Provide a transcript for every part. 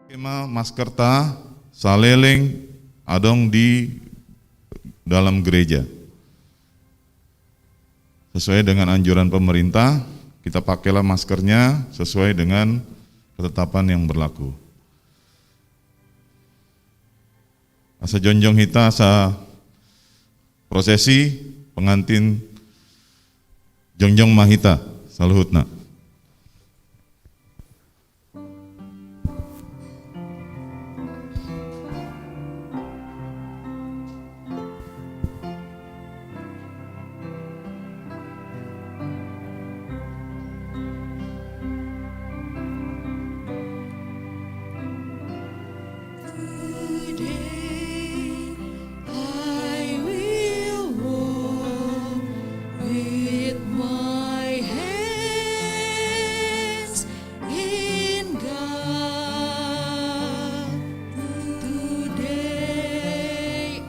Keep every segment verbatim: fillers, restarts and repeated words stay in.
Pake ma maskerta saleleng adong di dalam gereja. Sesuai dengan anjuran pemerintah, kita pakailah maskernya sesuai dengan ketetapan yang berlaku. Asa jongjong hita, asa prosesi pengantin jongjong ma hita saluhutna. Today I will walk with my hands in God. Today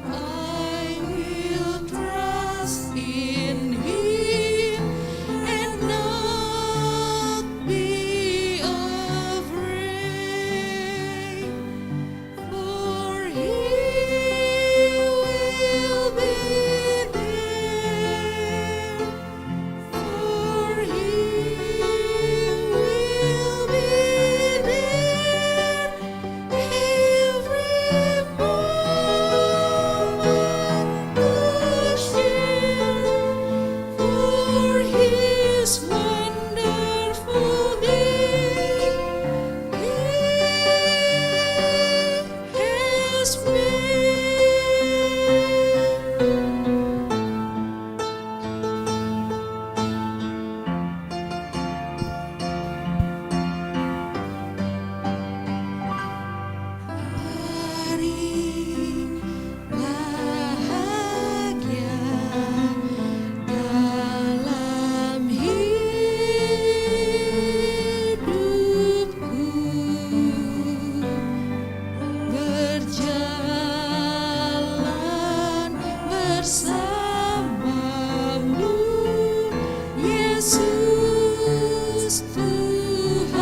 I will trust in Him and not be afraid. For He will be there. For He will be there every moment to share. For His wonderful day is with Ari bahagia dalam hidupku, berjalan bersamamu, Yesus Tuhanku.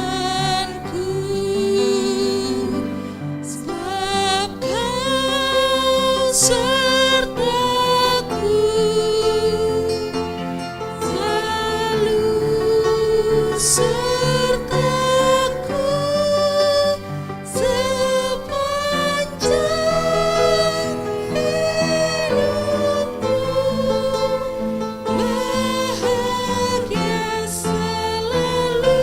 Sebab Kau sertaku, selalu sertaku, sepanjang hidupku, bahagia selalu.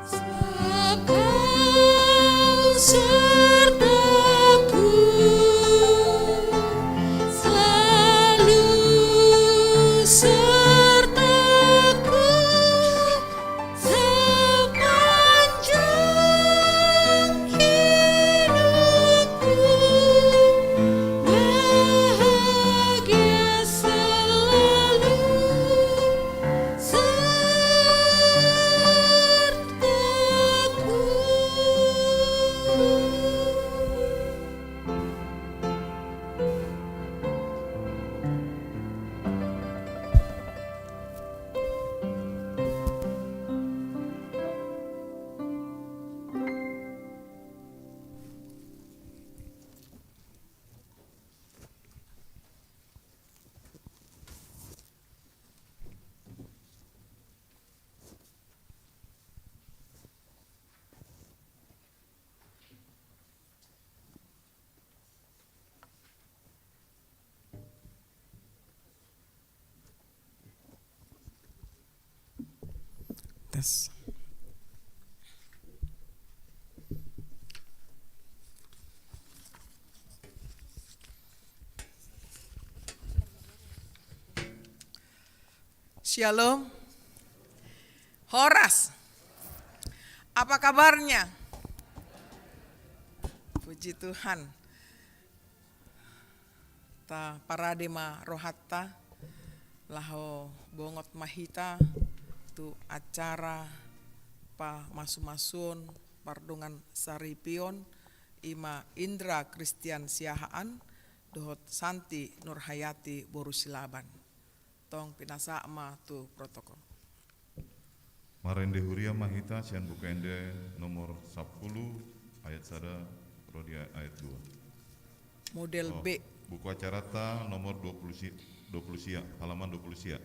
Sebab Kau sertaku, selalu sertaku, sepanjang hidupku, bahagia selalu sertaku. Tes. Syalom. Horas. Apa kabarnya? Puji Tuhan. Taparade ma rohanta, laho bongot ma hita tu acara Pamasumasuon pardongan saripeon, i ma Indra Christian Siahaan dohot Santi Nurhayati boru Silaban. Tong pinasahat ma tu protokol. Marende huria ma hita sian Buku Ende nomor sampulu ayat sada ro di ayat dua. Model Oh, B. Buku Acarata nomor dua puluh si-, dua puluh sia, halaman dua puluh sia.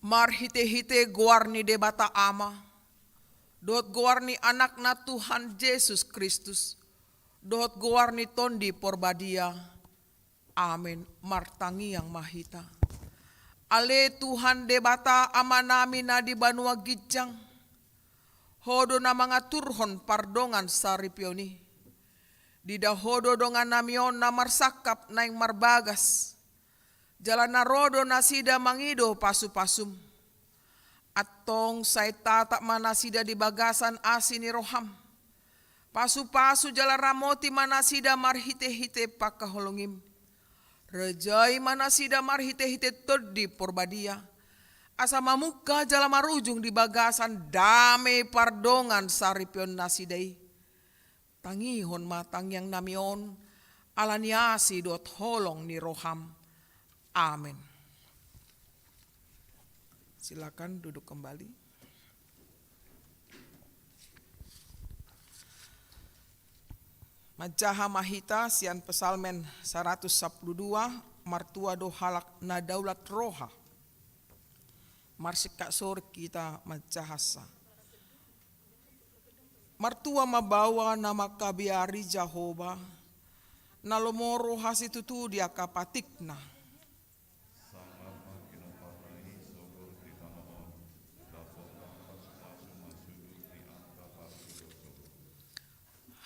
Marhitehite goar ni Debata Ama, dohot goar ni Anakna Tuhan Jesus Kristus, dohot goar ni Tondi Porbadia. Amen. Martangiang ma hita. Ale Tuhan Debata Amanami na di banua ginjang, Ho do na mangaturhon pardongan saripeon i. Diida Ho do dongannami on na marsangkap naeng marbagas, jala na ro do nasida mangido pasupasum. Antong sai tatap ma nasida di bagasan asi ni roham. Pasupasu jala ramoti ma nasida marhitehite pangkaholongim. Rajai ma nasida marhitehite Tondi Porbadia, asa mamungka jala marujung di bagasan dame pardongan saripeon nasida i. Tangihon ma tangiangnami on, ala ni asi dohot holong ni roham. Amen. Silakan duduk kembali. Manjaha ma hita sian Psalmen saratus sampulu dua, martua do halak na daulat roha. Marsingkat soring hita manjaha sa. Martua ma baoa na mangkabiari Jahowa, na lomo roha situtu di angka patikna.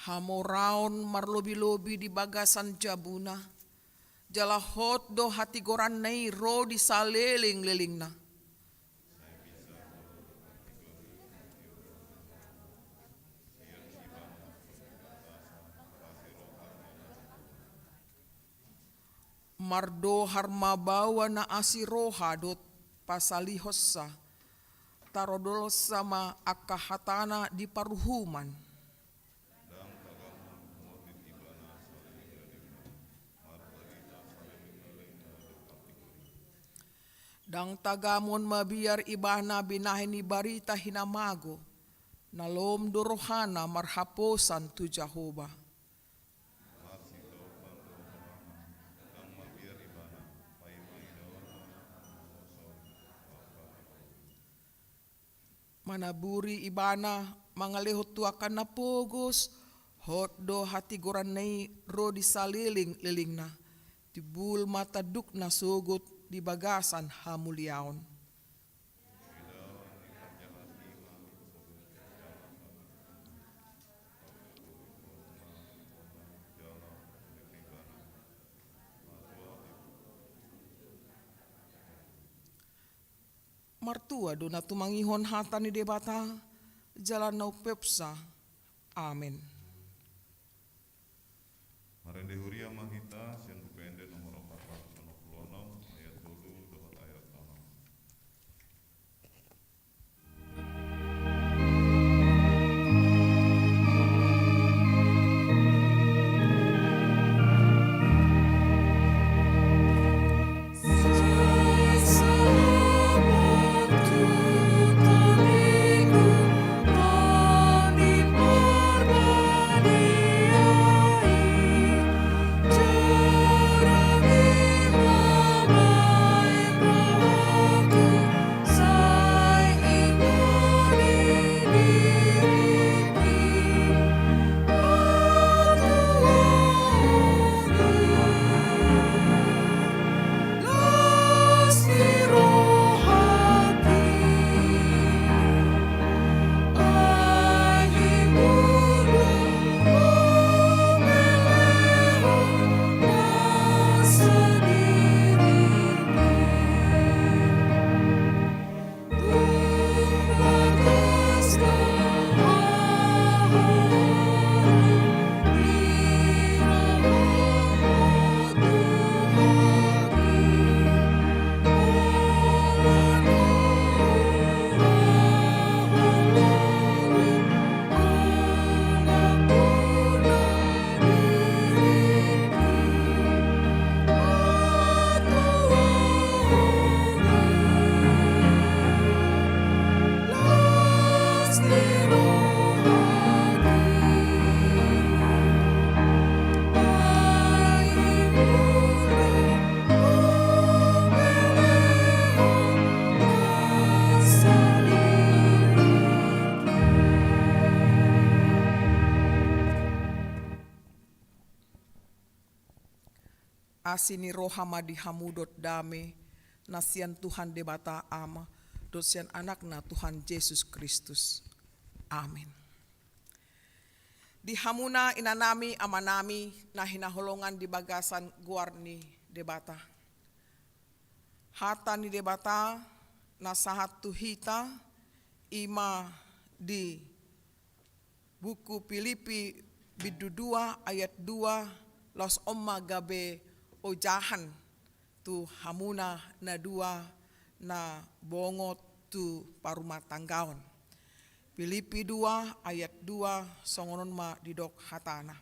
Hamoraon marlobilobi di bagasan jabuna, jala hot do hatigoranna i ro di salelenglelengna. Mardohar ma baoa na asi roha dohot pasalihonsa, tarodolsa ma angka hatana di paruhuman. Ndang tagamon mabiar ibana binahen ni barita hinamago, na lomo do rohana marhaposan tu Jahowa. Manaburi ibana mangalehon tu angka na pogos, Hot do hatigoranna i ro di saleleng-lelengna, timbul ma tandukna sogot di bagasan hamuliaon. Martua do na tumangihon hata ni Debata jala na umpeopsa. Amen. Marende huria ma hita sian Buku Ende nomor empat ratus enam puluh enam, ayat tolu dohot ayat onom. Asi ni roha ma di hamu dohot dame na sian Tuhan Debata Ama dohot sian Anakna Tuhan Jesus Kristus. Amen. Di hamuna inanami amanami na hinaholongan di bagasan goar ni Debata. Hata ni Debata na sahat tu hita i ma di buku Pilipi bindu dua ayat dua, laos on ma gabe ojahan tu hamuna na dua na bongot tu parumatanggaon. Pilipi dua ayat dua, songon on ma didok hatana.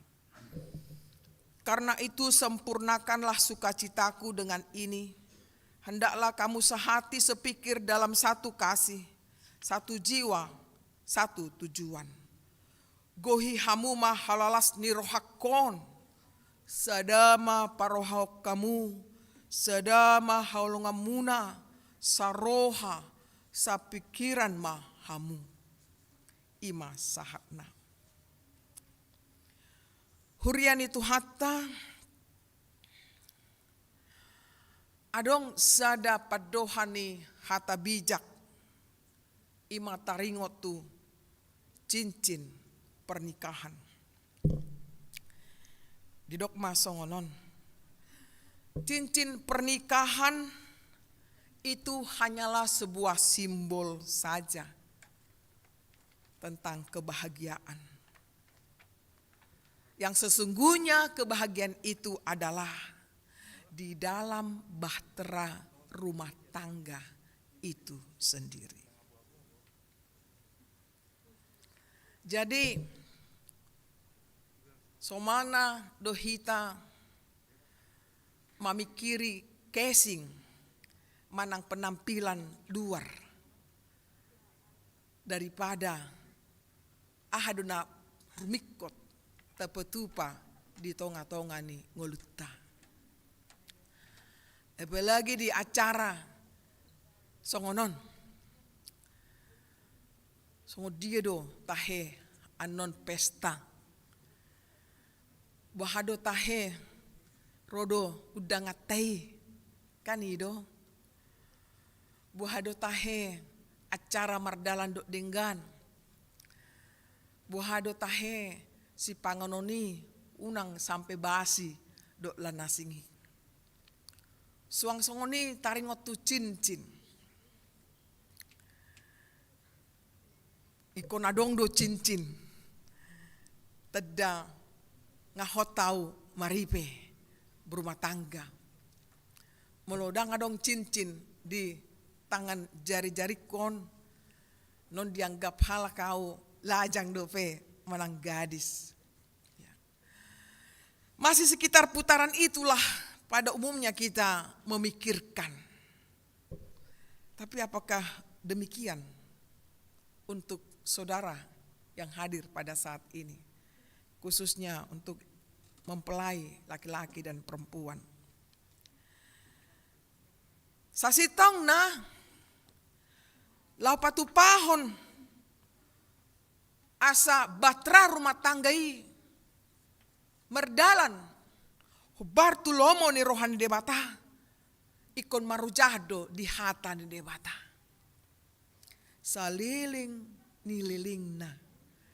Karena itu sempurnakanlah sukacitaku dengan ini, hendaklah kamu sehati sepikir dalam satu kasih, satu jiwa, satu tujuan. Gohi hamu ma halalas ni rohangkon, sada ma parohahon hamu, sada ma haholonganmuna, saroha, sapikiran ma hamu. I ma sahatna. Huria ni Tuhanta, adong sada pandohan ni hata bijak, i ma taringot tu cincin pernikahan. Didok ma songon on. Cincin pernikahan itu hanyalah sebuah simbol saja tentang kebahagiaan. Yang sesungguhnya kebahagiaan itu adalah di dalam bahtera rumah tangga itu sendiri. Jadi, somalna do hita mamingkiri casing manang penampilan luar daripada aha do na rumingkot tapatupa di tonga-tonga ni ngolunta. Apalagi di acara songon on. Songon dia do tahe annon pesta Boha do tahe ro do undanganta i, kan i do. Boha do tahe acara mardalan dohot denggan. Boha do tahe sipanganon i unang sampe basi dohot lanasing i. Suang songon i taringot tu cincin. Ingkon adong do cincin. Tanda nga hot au maripe, berumah tangga. Molo ndang adong cincin di tangan jari-jaringkon, non dianggap halak au lajang dope manang gadis. Ya. Masih sekitar putaran itulah pada umumnya kita memikirkan. Tapi apakah demikian untuk saudara yang hadir pada saat ini, khususnya untuk mempelai laki-laki dan perempuan? Sasintongna, laho patupahon asa bahtera rumah tangga i mardalan hombar tu lomo ni roha ni Debata, ingkon marujah do di hata ni Debata. Saleleng ni lelengna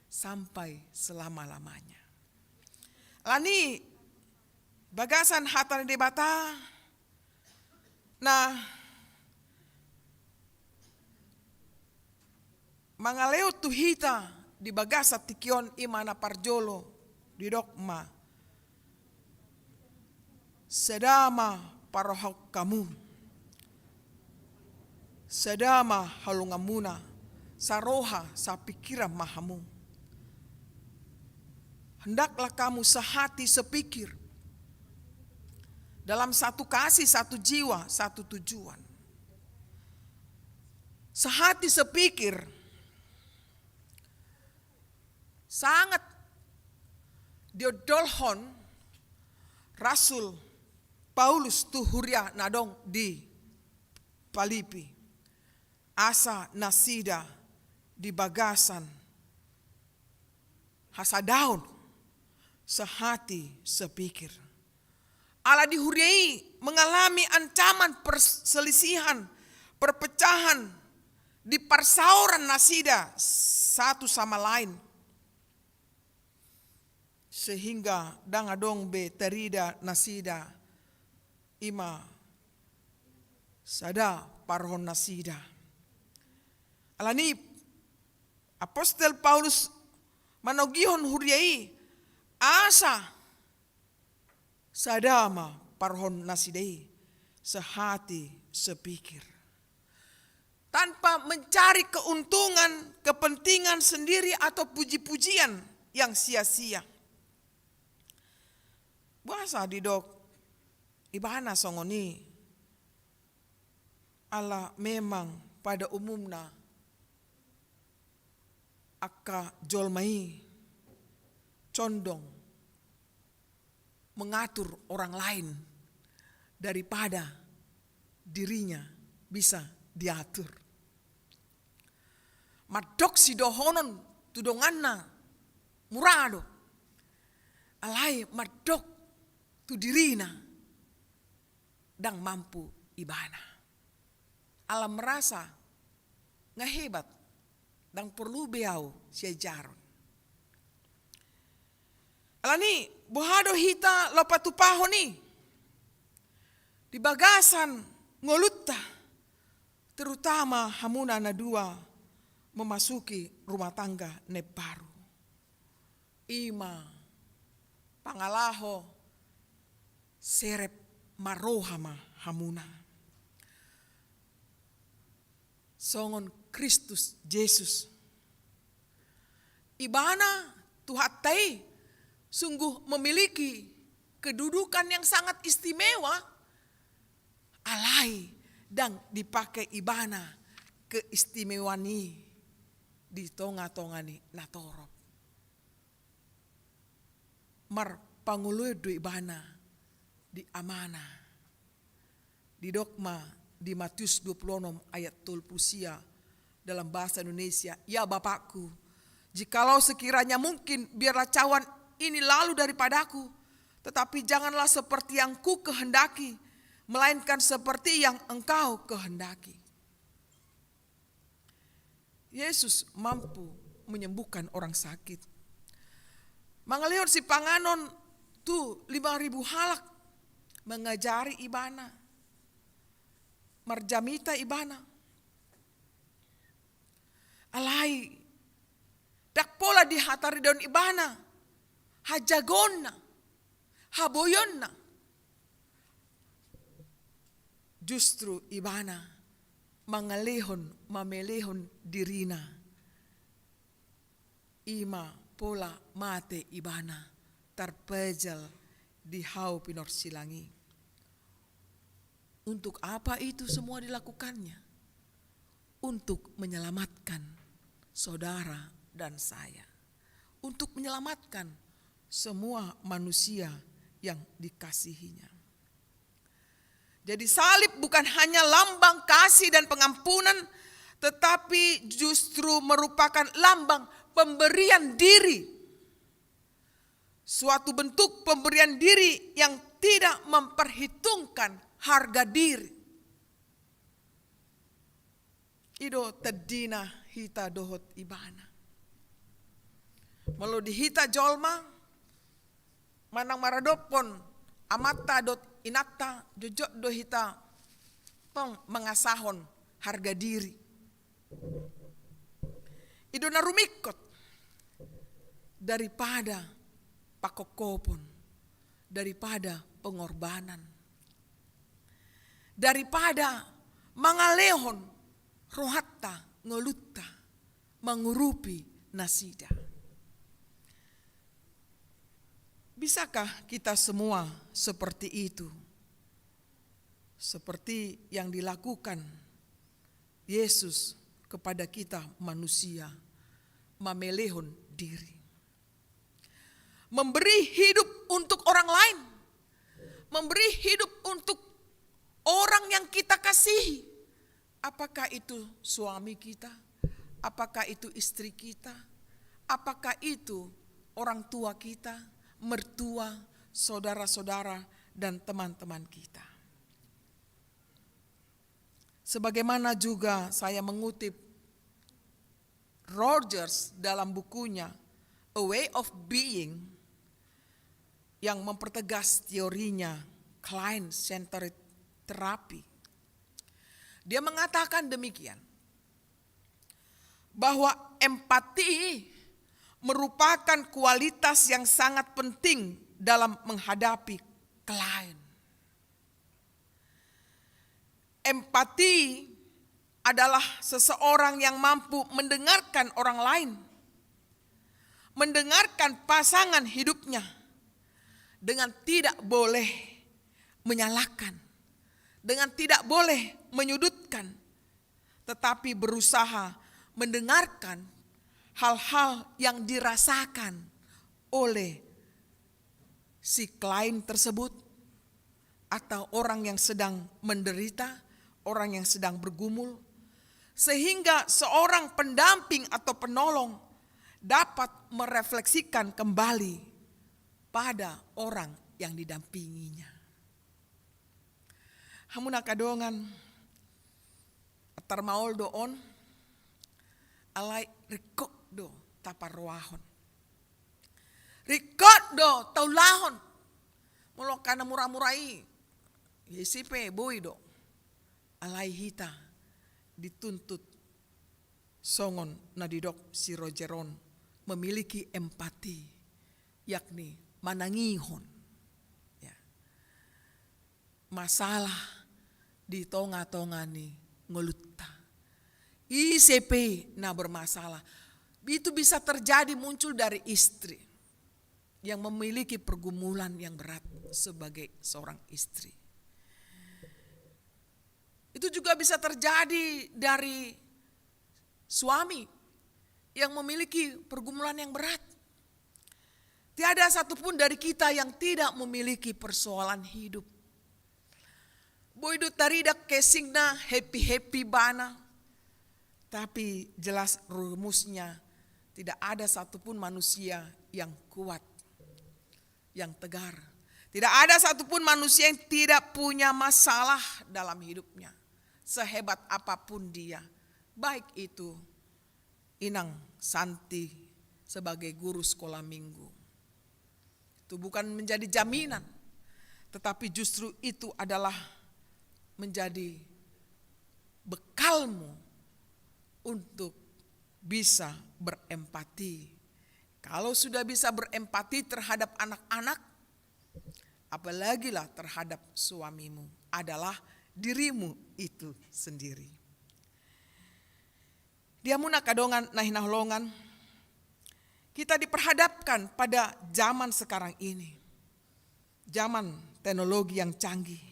sampai selama-lamanya. Alani bagasan hata ni Debata na mangalehon tu hita di bagasan tingki on, i ma na parjolo didok ma, sada ma parrohahon hamu, sada ma haholonganmuna, saroha sapingkiran ma hamu. Hendaklah kamu sehati sepikir, dalam satu kasih, satu jiwa, satu tujuan. Sehati sepikir sangat diondolhon Rasul Paulus tu huria na adong di Pilipi, asa nasida di bagasan hasadaon sehati sepikir. Ala di huria i mengalami ancaman perselisihan, perpecahan, di parsaoran nasida satu sama lain, sehingga ndang adong be tarida nasida, i ma sada parrohahon nasida. Alani apostel Paulus manogihon huria i asa sada ma parrohahon nasida i, sehati sepikir, tanpa mencari keuntungan, kepentingan sendiri atau puji-pujian yang sia-sia. Boasa didok ibana songon i? Ala memang pada umumna angka jolma i condong mengatur orang lain daripada dirinya bisa diatur. Mandok sidohonon tu donganna mura do, alai mandok tu dirina ndang mampu ibana. Ala merasa nga hebat, ndang porlu be au siajaron. Alani boha do hita laho patupahon i di bagasan ngolunta, terutama hamuna na dua memasuki rumah tangga na imbaru? I ma pangalaho serep marroha ma hamuna songon Kristus Jesus. Ibana, Tuhanta i, sungguh memiliki kedudukan yang sangat istimewa, alai ndang dipake ibana keistimewaan i di tonga-tonga ni natorop. Marpangoloan do ibana di Amana. Didok ma di Matius dua puluh enam ayat tolu puluh sia dalam bahasa Indonesia, "Ya Bapakku, jikalau sekiranya mungkin, biarlah cawan ini lalu daripadaku, Tetapi janganlah seperti yang kukehendaki, melainkan seperti yang engkau kehendaki. Yesus mampu menyembuhkan orang sakit. Mangalehon sipanganon tu lima ribu halak, mangajari ibana, marjamita ibana. Alai ndang pola ditaridahon ibana hajagoonna, haboionna. Justru ibana mangalehon, mamelehon dirina. I ma pola mate ibana, tarpajal di hau pinorsilang i. Untuk apa itu semua dilakukannya? Untuk menyelamatkan saudara dan saya. Untuk menyelamatkan semua manusia yang dikasihinya. Jadi salib bukan hanya lambang kasih dan pengampunan, tetapi justru merupakan lambang pemberian diri. Suatu bentuk pemberian diri yang tidak memperhitungkan harga diri. I do tandina hita dohot ibana. Molo di hita jolma, manang maradophon amanta dohot inanta, jotjot do hita tong mangasahon harga diri. I do na rumingkot daripada pakokkopon, daripada pengorbanan, daripada mangalehon rohanta, ngolunta, mangurupi nasida. Bisakah kita semua seperti itu? Seperti yang dilakukan Yesus kepada kita manusia, mamelehon diri. Memberi hidup untuk orang lain. Memberi hidup untuk orang yang kita kasihi. Apakah itu suami kita? Apakah itu istri kita? Apakah itu orang tua kita, mertua, saudara-saudara, dan teman-teman kita? Sebagaimana juga saya mengutip Rogers dalam bukunya A Way of Being yang mempertegas teorinya client-centered therapy. Dia mengatakan demikian, bahwa empati merupakan kualitas yang sangat penting dalam menghadapi klien. Empati adalah seseorang yang mampu mendengarkan orang lain, mendengarkan pasangan hidupnya, dengan tidak boleh menyalahkan, dengan tidak boleh menyudutkan, tetapi berusaha mendengarkan hal-hal yang dirasakan oleh si klien tersebut atau orang yang sedang menderita, orang yang sedang bergumul, sehingga seorang pendamping atau penolong dapat merefleksikan kembali pada orang yang didampinginya. Hamu na angka dongan, atar maol do on, alai ringkot do taparrohahon. Ringkot do taulahon. Molo angka na mura-mura i, ya ise pe boi do. Alai hita dituntut songon na didok si Roger on, memiliki empati, yakni manangihon, ya, masalah di tonga-tonga ni ngolunta. Ise pe na bermasalah. Itu bisa terjadi muncul dari istri yang memiliki pergumulan yang berat sebagai seorang istri. Itu juga bisa terjadi dari suami yang memiliki pergumulan yang berat. Tiada satupun dari kita yang tidak memiliki persoalan hidup. Boi do tarida casingna happy-happy ibana. Tapi jelas rumusnya, tidak ada satupun manusia yang kuat, yang tegar. Tidak ada satupun manusia yang tidak punya masalah dalam hidupnya, sehebat apapun dia. Baik itu Inang Santi sebagai guru sekolah minggu. Itu bukan menjadi jaminan, tetapi justru itu adalah menjadi bekalmu untuk bisa berempati. Kalau sudah bisa berempati terhadap anak-anak, apalagilah terhadap suamimu, adalah dirimu itu sendiri. Di hamu angka dongan na hinaholongan, kita diperhadapkan pada zaman sekarang ini. Zaman teknologi yang canggih,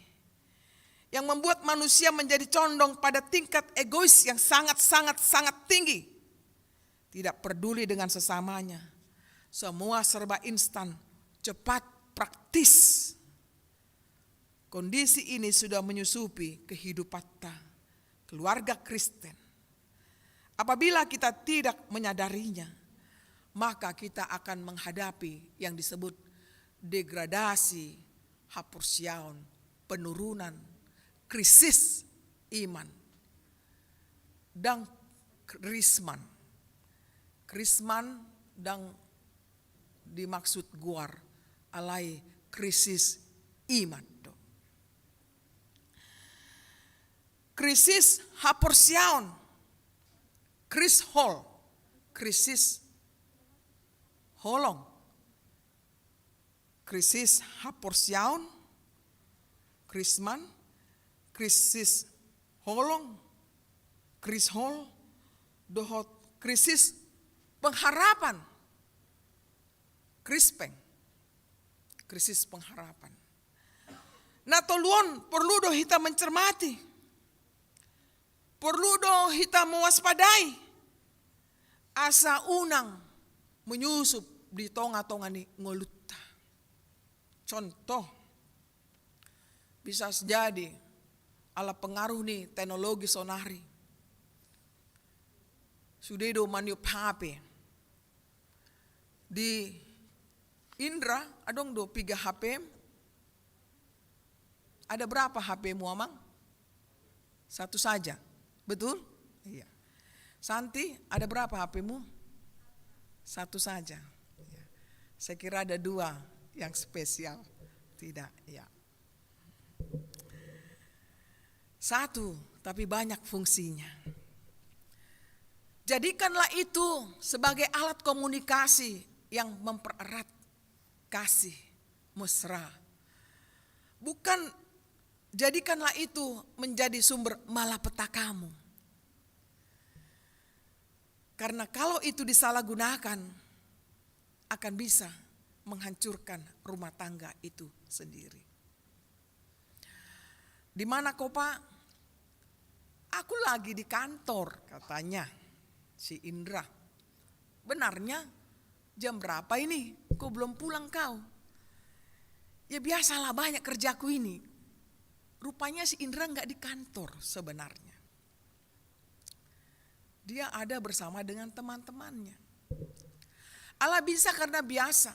yang membuat manusia menjadi condong pada tingkat egois yang sangat, sangat, sangat tinggi. Tidak peduli dengan sesamanya. Semua serba instan, cepat, praktis. Kondisi ini sudah menyusupi kehidupanta, keluarga Kristen. Apabila kita tidak menyadarinya, maka kita akan menghadapi yang disebut degradasi, haporseaon, penurunan, krisis iman, dan krisma. Krisma dan dimaksud goar, alai krisis iman do. Krisis haporseaon, kris hol, krisis holong. Krisis haporseaon, krisma, krisis holong, kris hol, dohot krisis pengharapan. Krispeng, krisis pengharapan. Na tolu on porlu do hita mencermati, porlu do hita mewaspadai, asa unang menyusup di tonga-tonga ni ngolunta. Contoh, bisa jadi ala pengaruh ni teknologi sonari, sude do maniop H P. Di Indra, adong do piga H P? Ada berapa H P-mu, Amang? Satu saja. Betul? Iya. Santi, ada berapa H P-mu? Satu saja. Iya. Saya kira ada dua yang spesial. Tidak, ya. Satu, tapi banyak fungsinya. Jadikanlah itu sebagai alat komunikasi yang mempererat kasih mesra. Bukan, jadikanlah itu menjadi sumber malapetakamu. Karena kalau itu disalahgunakan, akan bisa menghancurkan rumah tangga itu sendiri. "Di mana kau, Pak?" "Aku lagi di kantor," katanya si Indra. "Benarnya jam berapa ini? Kok belum pulang kau?" "Ya biasalah, banyak kerjaku ini." Rupanya si Indra nggak di kantor sebenarnya. Dia ada bersama dengan teman-temannya. Ala bisa karena biasa.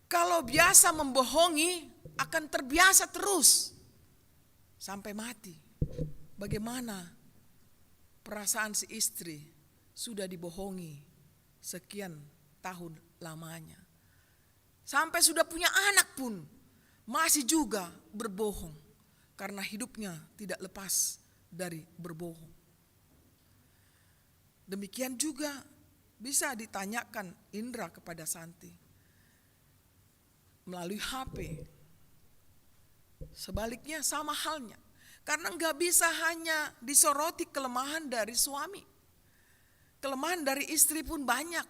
Kalau biasa membohongi, akan terbiasa terus sampai mati. Bagaimana perasaan si istri sudah dibohongi sekian tahun lamanya? Sampai sudah punya anak pun masih juga berbohong, karena hidupnya tidak lepas dari berbohong. Demikian juga bisa ditanyakan Indra kepada Santi melalui H P. Sebaliknya, sama halnya. Karena nggak bisa hanya disoroti kelemahan dari suami. Kelemahan dari istri pun banyak.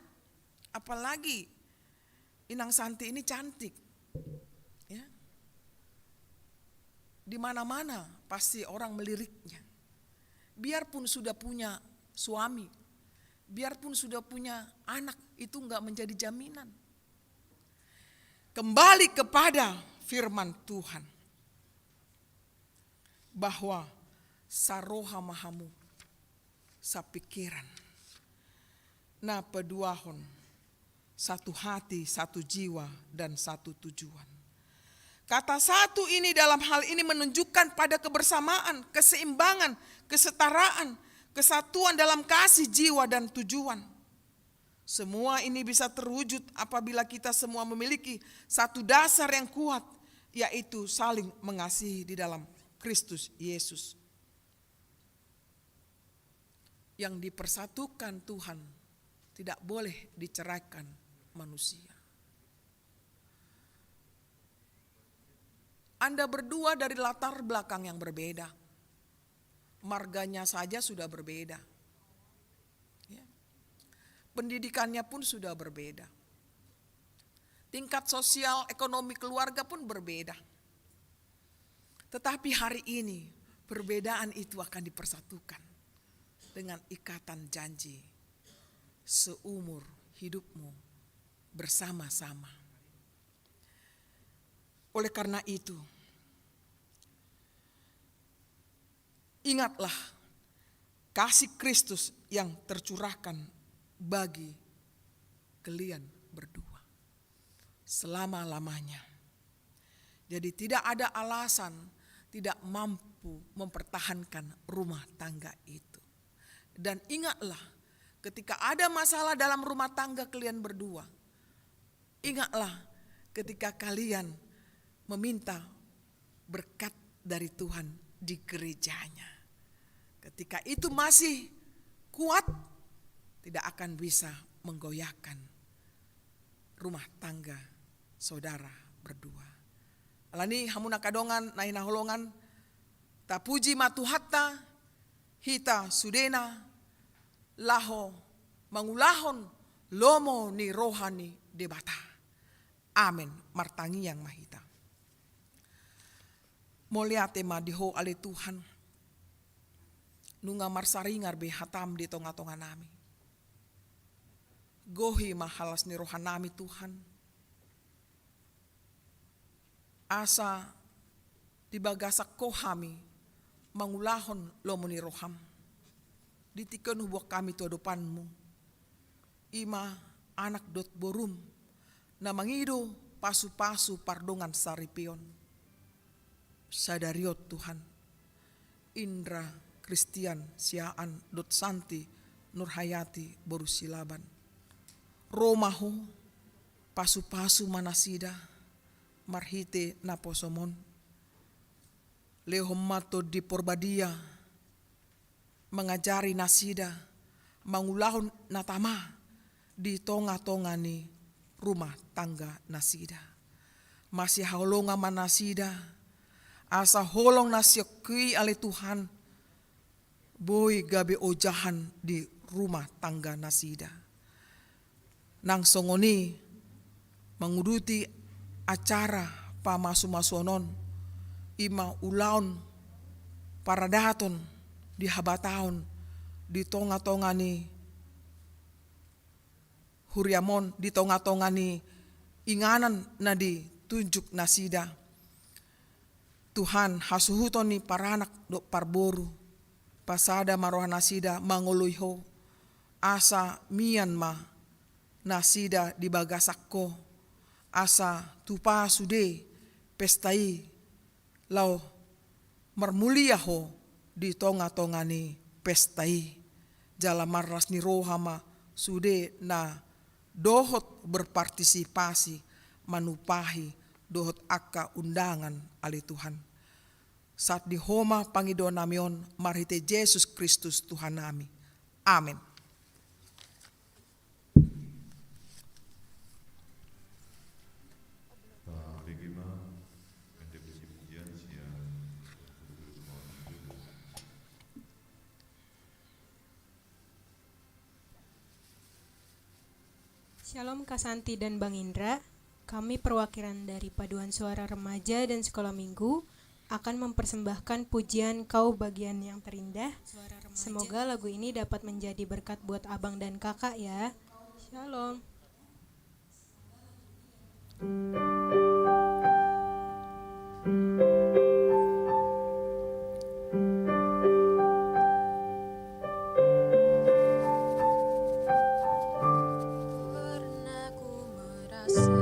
Apalagi Inang Santi ini cantik. Ya. Di mana-mana pasti orang meliriknya. Biarpun sudah punya suami, biarpun sudah punya anak, itu nggak menjadi jaminan. Kembali kepada firman Tuhan, bahwa saroha ma hamu, sapikiran, na paduahon satu hati, satu jiwa, dan satu tujuan. Kata satu ini dalam hal ini menunjukkan pada kebersamaan, keseimbangan, kesetaraan, kesatuan dalam kasih, jiwa, dan tujuan. Semua ini bisa terwujud apabila kita semua memiliki satu dasar yang kuat, yaitu saling mengasihi di dalam Kristus Yesus. Yang dipersatukan Tuhan tidak boleh diceraikan manusia. Anda berdua dari latar belakang yang berbeda. Marganya saja sudah berbeda. Ya. Pendidikannya pun sudah berbeda. Tingkat sosial ekonomi keluarga pun berbeda. Tetapi hari ini, perbedaan itu akan dipersatukan dengan ikatan janji seumur hidupmu bersama-sama. Oleh karena itu, ingatlah kasih Kristus yang tercurahkan bagi kalian berdua selama-lamanya. Jadi, tidak ada alasan tidak mampu mempertahankan rumah tangga itu. Dan ingatlah, ketika ada masalah dalam rumah tangga kalian berdua, ingatlah ketika kalian meminta berkat dari Tuhan di gereja-Nya. Ketika itu masih kuat, tidak akan bisa menggoyahkan rumah tangga saudara berdua. Alani i, hamu angka dongan na hinaholongan, tapuji ma Tuhanta, hita sudena, laho mangulahon lomo ni roha ni Debata. Amen. Martangiang ma hita. Mauliate ma di Ho ale Tuhan, nunga marsaringar be hataM di tonga-tonga nami. Gohi ma las ni roha nami, Tuhan, asa di bagasan Ho hami mangulahon lomo ni rohaM. Di tingki on huboan hami tu adopanMu, i ma anak dohot boruM, na mangido pasu-pasu pardongan saripeon. Sadari on, Tuhan, Indra Christian Siahaan dohot Santi Nurhayati boru Silaban, ro ma Ho, pasu-pasu ma nasida marhite naposoM on. Lehon ma Tondi Porbadia mangajari nasida, mangulahon na tama di tonga-tonga ni rumah tangga nasida. Masihaholongan ma nasida, asa holong na sian Ho i ale Tuhan, boi gabe ojahan di rumah tangga nasida. Nang songon i, manguduti acara pamasu-masuon on, i ma ulaon paradaton di habataon di tonga-tonga ni huriaM on, di tonga-tonga ni inganan na ditunjuk nasida. Tuhan, hasuhuton ni paranak dohot parboru, pasada ma roha nasida mangoloi Ho, asa mian ma nasida di bagasan Ho, asa tupa sude pesta i, laho marmulia Ho di tonga-tonga ni pesta i. Jala marlas ni roha ma sude na dohot berpartisipasi manumpahi dohot angka undangan ale Tuhan. Sahat di Ho ma pangidoan nami on marhite Jesus Kristus Tuhan nami. Amen. Shalom, Kak Santi dan Bang Indra. Kami perwakilan dari Paduan Suara Remaja dan Sekolah Minggu akan mempersembahkan pujian Kau Bagian yang Terindah. Semoga lagu ini dapat menjadi berkat buat abang dan kakak ya. Shalom. Pernah ku merasa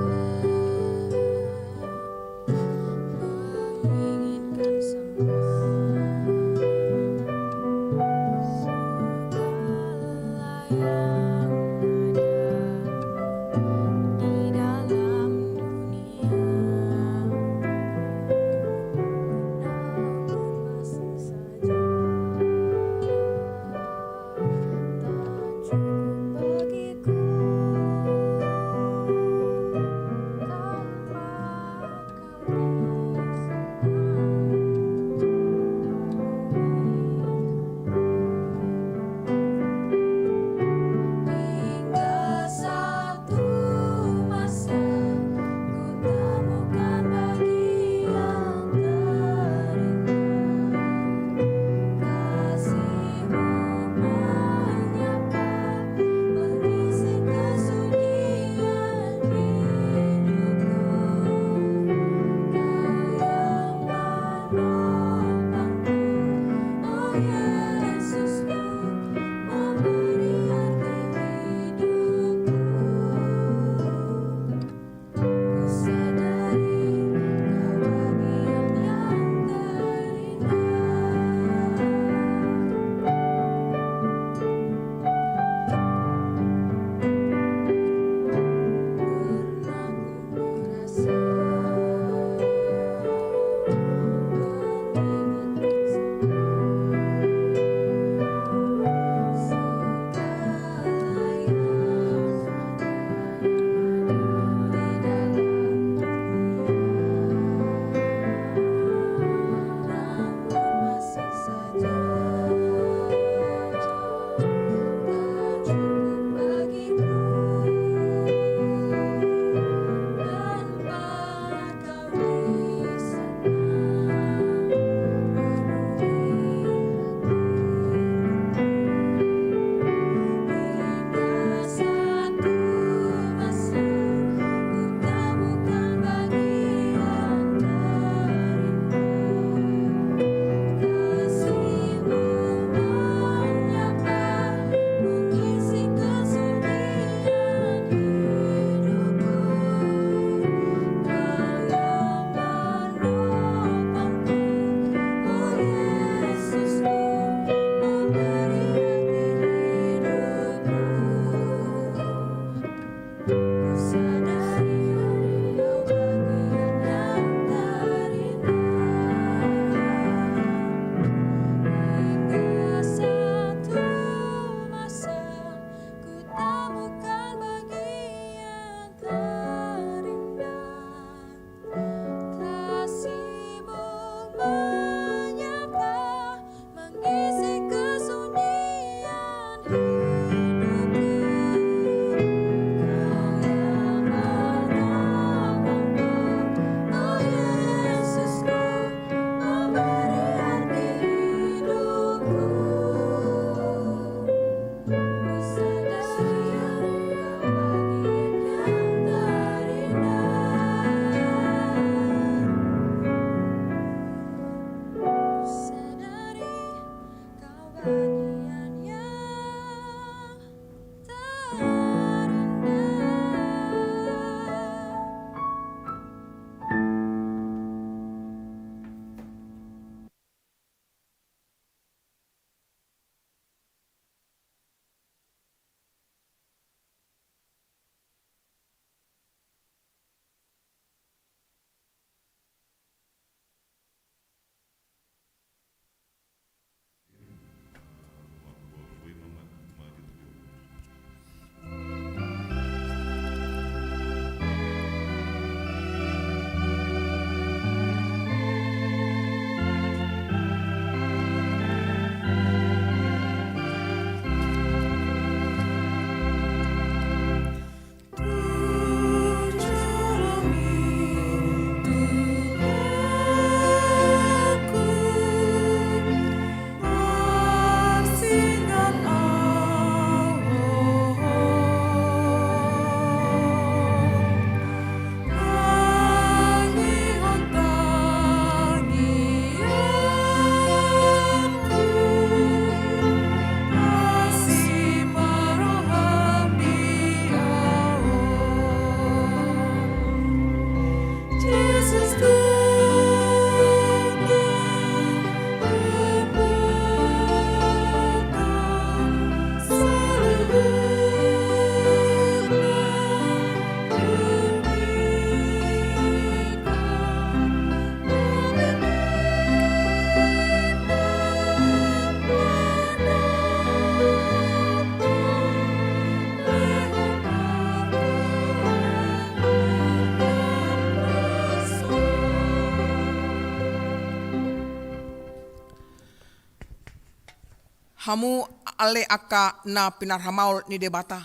Hamu ale angka na pinarhamaol ni Debata.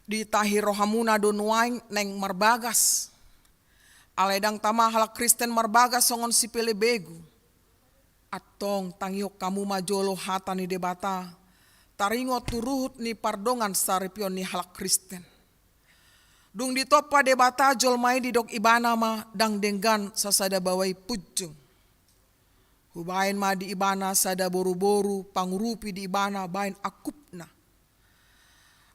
Ditahi rohamuna do nuaeng naeng marbagas. Alai ndang tama halak Kristen marbagas songon sipelebegu. Antong tangihon hamu ma jolo hata ni Debata, taringot tu ruhut ni pardongan saripeon ni halak Kristen. Dung ditompa Debata jolma i, didok Ibana ma ndang denggan sasada baoa i punjung. Hubaen ma di Ibana sada boruboru pangurupi di Ibana baen angkupna.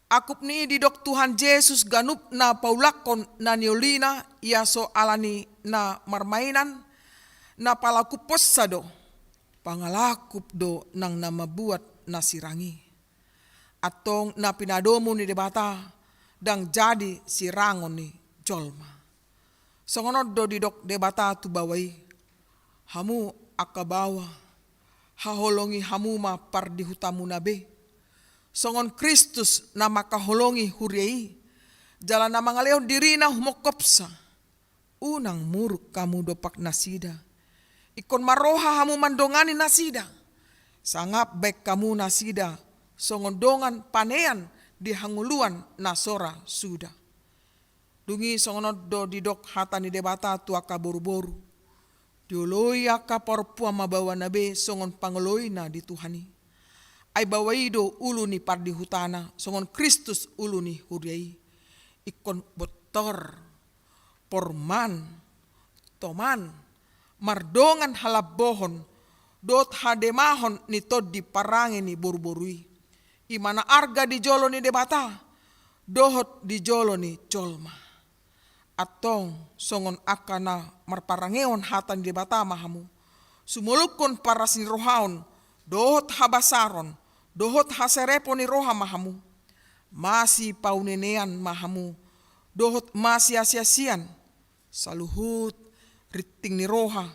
Angkup ni i didok Tuhan Jesus ganup na paulakkon na niolina, ia so ala ni na marmainan, na palangkuponsa do, pangalangkup do nang na mambuat na sirang i. Antong na pinadomu ni Debata ndang jadi sirangon ni jolma. Songon on do didok Debata tu baoa i, hamu angka baoa, haholongi hamu ma pardihutamuna be. Songon Kristus na mangkaholongi huria i, jala na mangalehon dirina humongkopsa. Unang muruk hamu dompak nasida. Ingkon marroha hamu mandongani nasida. Sangap baen hamu nasida songon dongan panean di hangoluan na so ra suda. Dung i songon on do didok hata ni Debata tu angka boruboru. Dioloi angka parompuan ma baoana be songon pangoloina di Tuhan i. Ai baoa i do ulu ni pardihutana, songon Kristus ulu ni huria i. Ingkon bontor, porman, toman, mardongan halambohon dohot hademahon ni tondi parange ni boruboru i. I ma na arga di jolo ni Debata dohot di jolo ni jolma. Antong songon angka na marparangehon hata ni Debata ma hamu. Sumolukkon paras ni rohaon dohot habasaron dohot haserepon ni roha ma hamu. Masipaunenean ma hamu dohot masiasiasian. Saluhut rinting ni roha,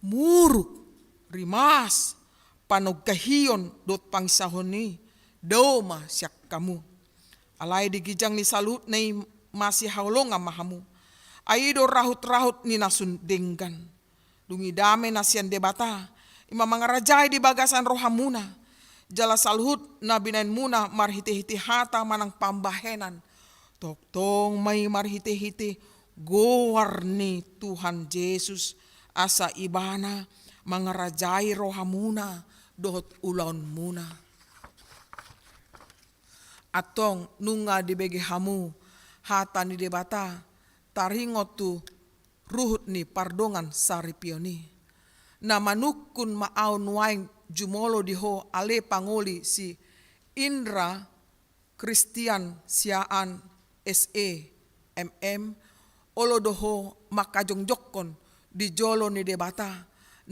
muruk, rimas, panonggahion dohot pangisahon i dao ma sian hamu. Alai di ginjang ni saluhutna i masihaholongan ma hamu. Ai i do rahutrahut ni na sun denggan. Dung i dame na sian Debata i ma mangarajai di bagasan rohamuna. Jala saluhut na binahenmuna marhitehite hata manang pambahenan, tongtong ma i marhitehite goar ni Tuhan Jesus, asa Ibana mangarajai rohamuna dohot ulaonmuna. Antong nunga dibege hamu hata ni Debata taringot tu ruhut ni pardongan saripeon i. Na manungkun ma ahu nuaeng jumolo di ho ale pangoli si Indra Kristian Siahaan S E M M, olo do ho mangkajongjongkon di jolo ni Debata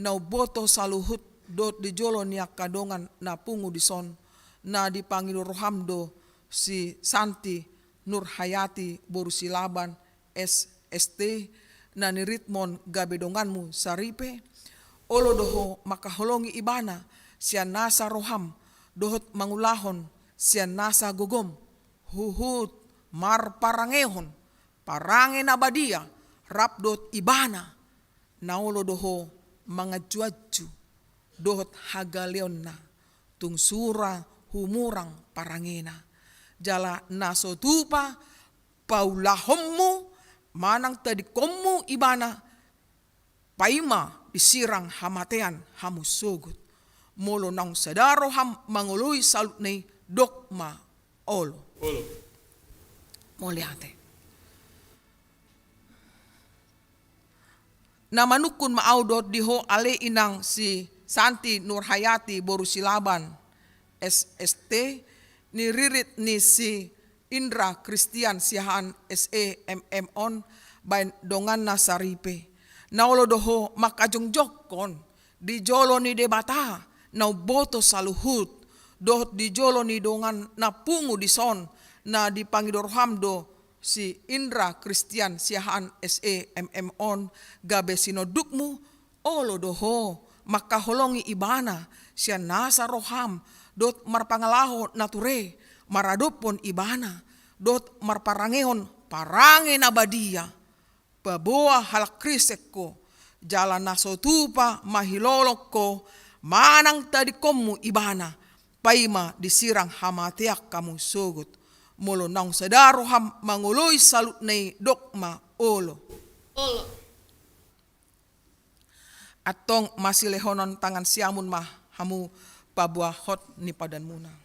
na umboto saluhut dohot di jolo ni angka dongan na pungu dison, na dipangido roham do si Santi Nurhayati boru Silaban S S T, na niritmon gabe donganmu saripe. Olo do ho mangkaholongi Ibana sian nasa roham dohot mangulahon sian nasa gogom, huhut marparangehon parange na badia rap dohot Ibana. Na olo do ho manganjuanju dohot hagaleonna tung sura humurang parangena. Jala na so tupa paulahonmu manang tadingkonmu Ibana, paima disirang hamatean hamu sogot. Molo naung sada roham mangoloi saluhutna i, dok ma olo. Olo. Mauliate. Na manungkun ma ahu dohot di ho ale inang si Santi Nurhayati boru Silaban S S T, niririt ni si Indra Kristian Siahaan S E M M on baen donganna saripe. Na olo do ho mangkajongjongkon di jolo ni Debata na umboto saluhut dohot di jolo ni dongan na pungu dison, na dipangido roham do si Indra Kristian Siahaan S E M M on gabe sinondukmu. Olo do ho mangkaholongi Ibana sian nasa roham dohot marpangalaho na ture maradophon Ibana dohot marparangehon parange na badia. Paboa halak Kristen ho, jala na so tupa mahilolong ho manang tadingkonmu ibana, paima disirang hamatean hamu sogot. Molo naung sada roham mangoloi salutna i, dok ma: Olo. Olo. Antong masilehonon tangan siamun ma hamu paboahon ni padanmuna.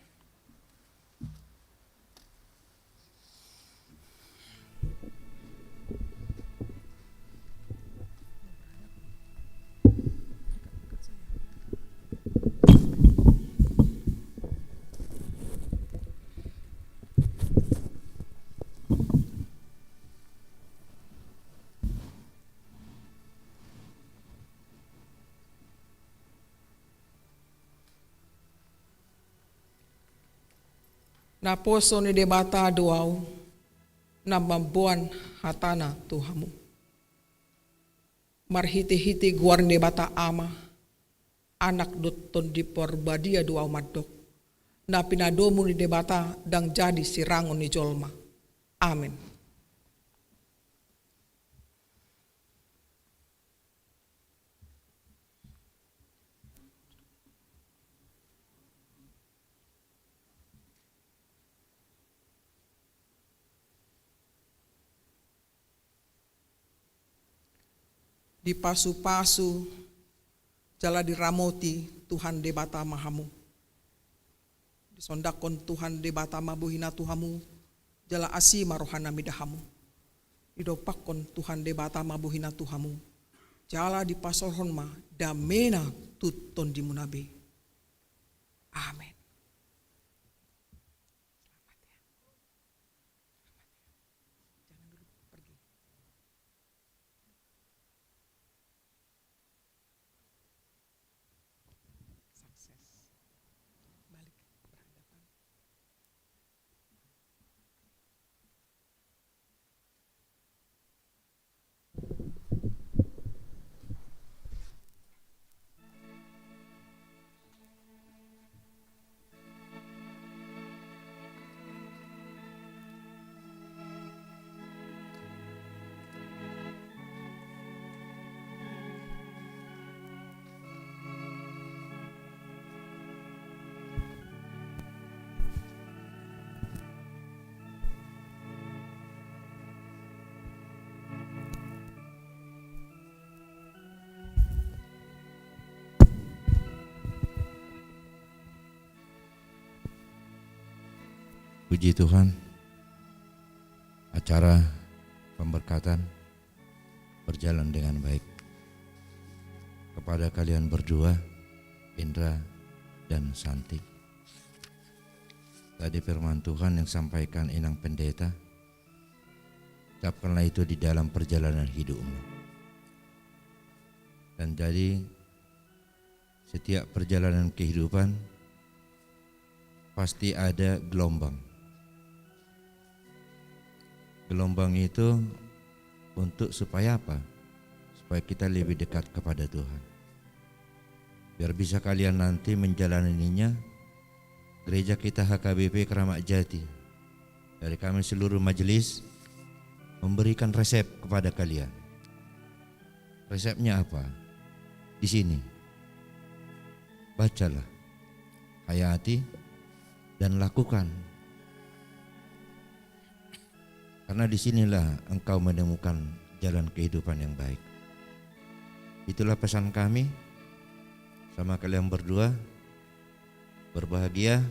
Naposo ni Debata do ahu, na mamboan hatana tu hamu. Marhitehite goar ni Debata Ama, Anak dohot Tondi Parbadia do ahu mandok, na pinadomu ni Debata ndang jadi sirangon ni jolma. Amen. Dipasupasu jala diramoti Tuhan Debata ma hamu. Disondangkon Tuhan Debata ma bohina tu hamu, jala asi ma rohana mida hamu. Didompakkon Tuhan Debata ma bohina tu hamu, jala dipasaorhon ma damena tu tondimuna be. Amen. Selamat ya. Selamat ya. Jangan dulu pergi. Sukses. Balik berhadapan. Puji Tuhan, acara pemberkatan berjalan dengan baik. Kepada kalian berdua, Indra dan Santi, tadi firman Tuhan yang sampaikan Inang Pendeta, ucapkanlah itu di dalam perjalanan hidupmu. Dan jadi, setiap perjalanan kehidupan pasti ada gelombang. Gelombang itu untuk supaya apa? Supaya kita lebih dekat kepada Tuhan. Biar bisa kalian nanti menjalaninya, gereja kita H K B P Keramat Jati, dari kami seluruh majelis memberikan resep kepada kalian. Resepnya apa? Di sini. Bacalah, hayati, dan lakukan. Karena di sinilah engkau menemukan jalan kehidupan yang baik. Itulah pesan kami sama kalian berdua. Berbahagia,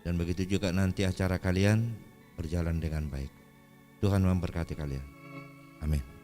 dan begitu juga nanti acara kalian berjalan dengan baik. Tuhan memberkati kalian. Amin.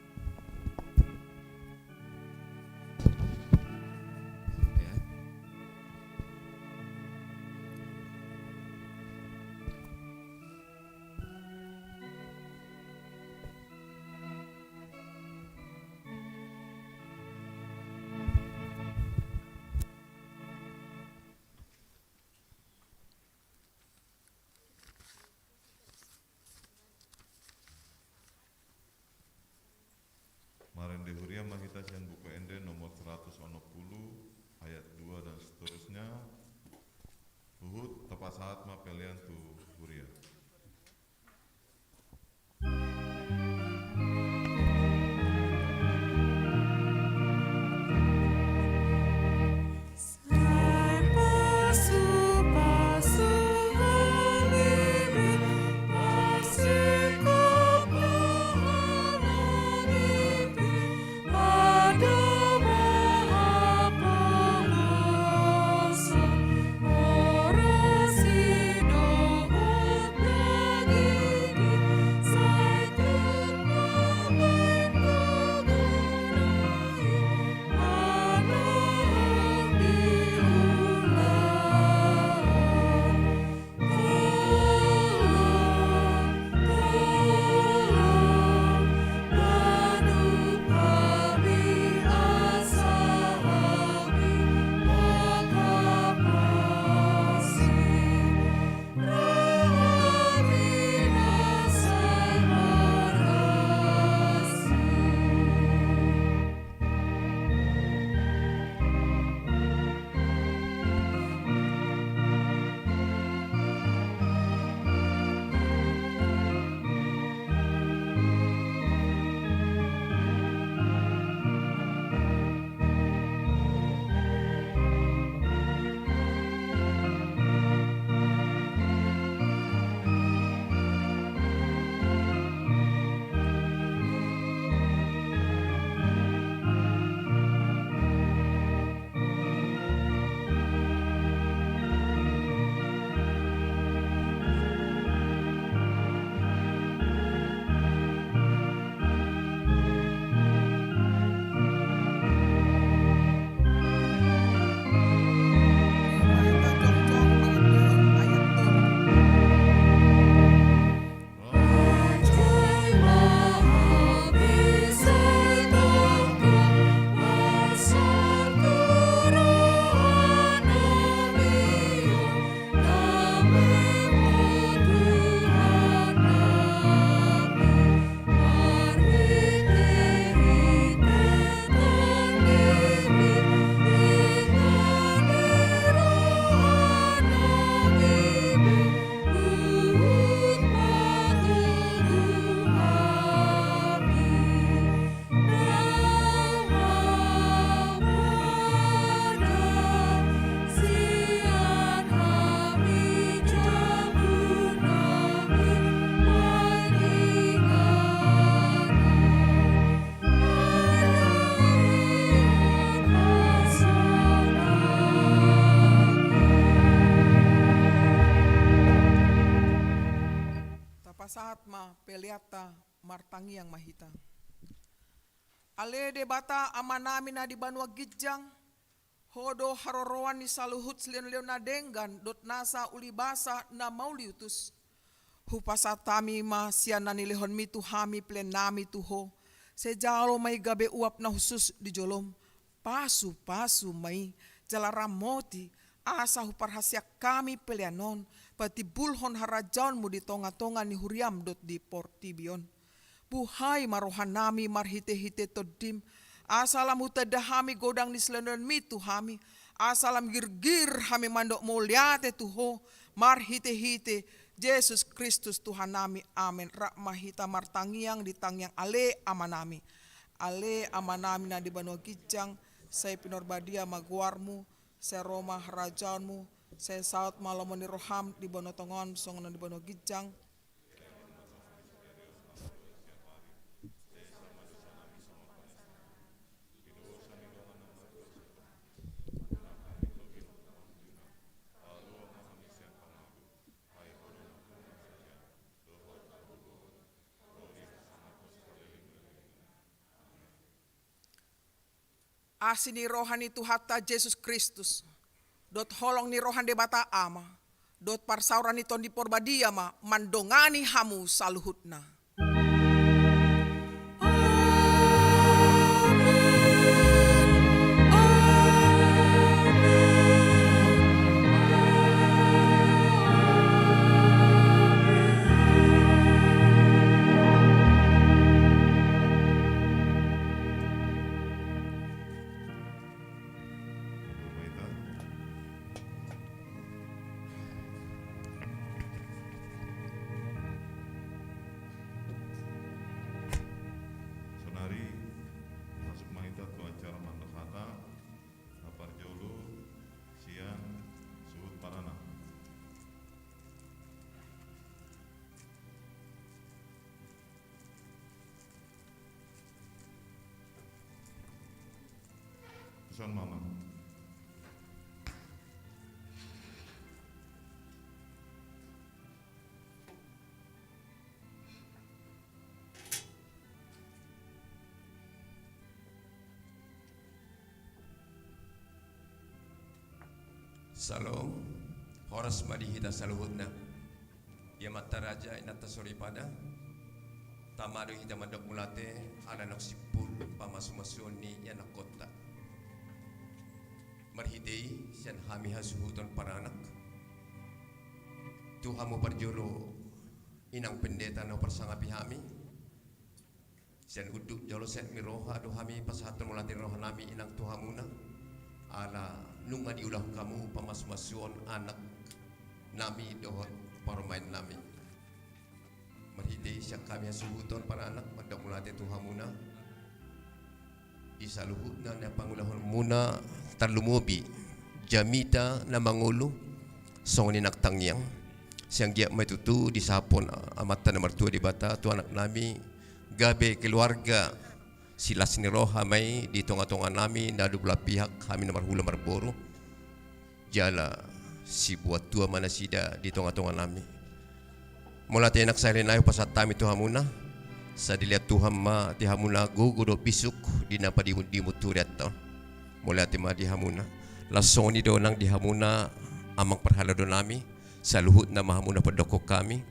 Ta martangiang ma hita. Ale Debata Amanami na di banua ginjang, Ho do haroroan ni saluhut silehonlehon na denggan dohot nasa ulibasa na mauliutus. Hupasahat hami ma sian na nilehonMi tu hami peleannami tu Ho, sai jalo ma i gabe uap na hushus di jolom. Pasupasu ma i, jala ramoti, asa huparhaseang hami pelean on patimbulhon harajaonMu di tongatonga ni huriaM dohot di portibi on. Buhai ma rohanami marhitehite TondiM, asa lam hutanda hami godang ni silehonlehonMi tu hami, asa lam girgir hami mandok mauliate tu Ho, marhitehite Jesus Kristus Tuhannami. Amen. Rap ma hita martangiang di tangiang Ale Amanami. Ale Amanami na di banua ginjang, sai pinarbadia ma goarMu, sai ro ma harajaonMu, sai saut ma lomo ni rohaM di banua tonga on songon na di banua ginjang. Asi ni roha ni Tuhanta Jesus Kristus, dohot holong ni roha ni Debata Ama, dohot parsaoran ni Tondi Porbadia ma mandongani hamu saluhutna. Saonari masuk ma hita tu acara mandok hata, na parjolo sian suhut paranak. Pesan mama. Salom. Horas ma di hita saluhutna. Di Amanta Raja, Inanta Soripada, tama do hita mandok mauliate ala naung simpul pamasumasuon ni ianakkonta. Marhite i sian hami hasuhuton paranak, tu hamu parjolo inang pendeta na huparsangapi hami, sian unduk jolo seng ni roha do hami pasahathon mauliate ni rohanami inang tu hamuna, ala nunga diulahon hamu pamasumasuon anaknami dohot parumaennami. Marhite i sian hami hasuhuton paranak mandok mauliate tu hamuna. Di saluhutna na pangulahonmuna, tarlumobi jamita na mangolu, songon i nang tangiang. Sai anggiat ma i tutu disahaphon Amanta na martua Debata tu anaknami, gabe keluarga silas ni roha ma i di tongatonganami na dua belah pihak, hami na marhula marboru, jala sibuat tua ma nasida di tongatonganami. Mauliate nang sahali nai hupasahat hami tu hamuna, sai dilehon Tuhan ma di hamuna gogo dohot bisuk di na padimundimun tu hurianta on. Mauliate ma di hamuna. Laos songon i do nang di hamuna amang parhaladoannami, saluhutna ma hamuna pandokhon hami